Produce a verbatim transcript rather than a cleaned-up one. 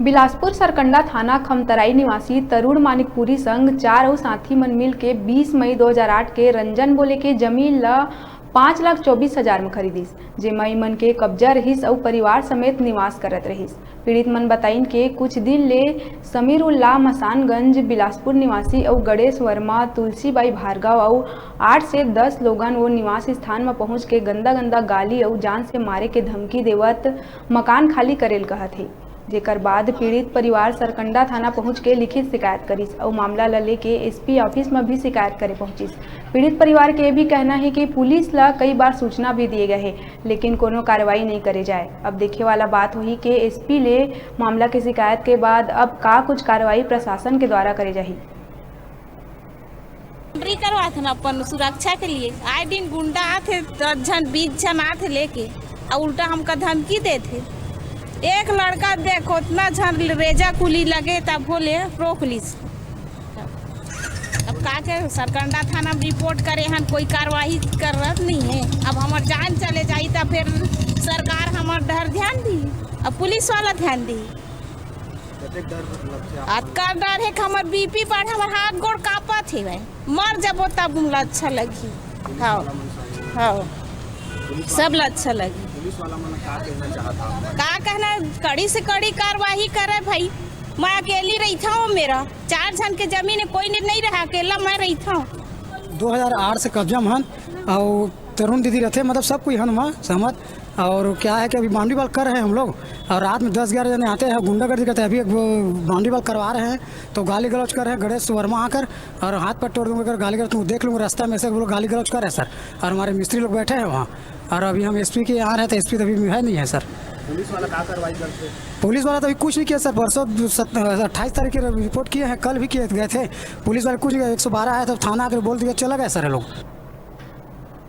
बिलासपुर सरकंडा थाना खमतराई निवासी तरुण मानिकपुरी संग चार अउ साथी मन मिल के बीस मई दो हज़ार आठ के रंजन बोले के जमीन ल पाँच लाख चौबीस हजार म खरीदिस, जेमा इमन के कब्जा रहिस अउ परिवार समेत निवास करत रहिस। पीड़ित मन बताइन के कुछ दिन ले समीरुल्ला मसानगंज बिलासपुर निवासी अउ गणेश वर्मा, तुलसीबाई भार्गव अउ आठ से दस लोगन वो निवास स्थान म पहुंच के गंदा गंदा गाली अउ जान से मारे के धमकी देवत मकान खाली करेल कहत हे। जेकर बाद पीड़ित परिवार सरकंडा थाना पहुंच के लिखित शिकायत करिस अउ मामला ल लेके एसपी ऑफिस म भी शिकायत करे पहुंचिस। पीड़ित परिवार के ये भी कहना हे कि पुलिस ल कई बार सूचना भी दिए गए हे, लेकिन कोनो कार्रवाई नहीं करे जाए। अब देखे वाला बात होही कि एसपी ले मामला के शिकायत के बाद अब का कुछ कार्रवाई प्रशासन के द्वारा करे जाही। एंट्री करवात हन अपन सुरक्षा के लिए। आए दिन गुंडा आथे, दस झन, बीस झन आथे लेके, अउ उल्टा हमका धमकी देथे। एक लड़का देख, उतना झन रेजा कुली लगे, तब बोले रोक लीस। अब का के सरकंडा थाना में रिपोर्ट करे हन, कोई कार्रवाई करत नहीं है। अब हमर जान चले जाई, त फिर सरकार हमर डर ध्यान दी, अब पुलिस वाला ध्यान दी। कतेक डर लगथे आप? अतका डर हे कि हमर बीपी बढ़े, हमर हाथ गोड़ कांपत हे भाई, मर जबो तब मोला अच्छा लगही। पुलिस हाँ। वाला मन साथ। हाँ। पुलिस सब वाला ला अच्छा लगही। पुलिस वाला मन का कहना चाहत आप? का कहना, कड़ी से कड़ी कार्रवाई करे भाई। मैं अकेली रहिथंव, मेरा चार झन के जमीन हे, कोई नहीं, नहीं रहा, अकेला मैं रहिथंव। दो हज़ार आठ से कब्जा में हन, अउ तरुण दीदी रहथे, मतलब सब कोई हन वहाँ सहमत। और क्या है कि अभी बाउंड्री वॉल कर रहे हैं हम लोग, और रात में दस ग्यारह जने आते हैं, गुंडागर्दी करते हैं। अभी एक वो बाउंड्री वॉल करवा रहे हैं, तो गाली गलौज कर रहे हैं गणेश वर्मा आकर, और हाथ पैर तोड़ दूंगा कर गाली गलौज, तुम देख लूंगा रास्ता में, ऐसे वो लोग गाली गलौज कर रहे हैं सर। और हमारे मिस्त्री लोग बैठे हैं वहाँ, और अभी हम एसपी के यहाँ रहे, तो एसपी तो अभी है नहीं है सर। पुलिस वाला का कार्रवाई करते? पुलिस वाला तो अभी कुछ नहीं किया सर, परसों सत-, अट्ठाईस तारीख की रिपोर्ट किए हैं, कल भी किए गए थे, पुलिस वाले कुछ नहीं किया। एक सौ बारह आया था, थाना आकर बोल दिया, चला गया सर ये लोग।